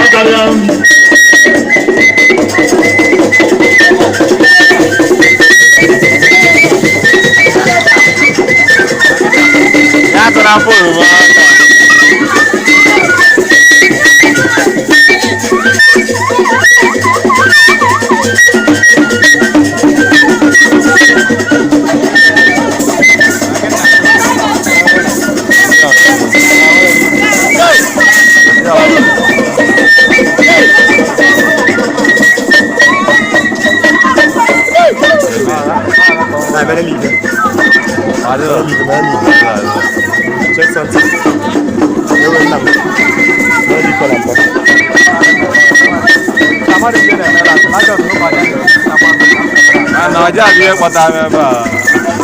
Ọ karịa. Ya atụrụ afọ oroma aka. Na mere m ibe. Mere m ibe, mere m ibe. Check something. Ewe nna m. Mere m iko na mbọ. Na ọjọọ bụ ihe kpatara m ebe a.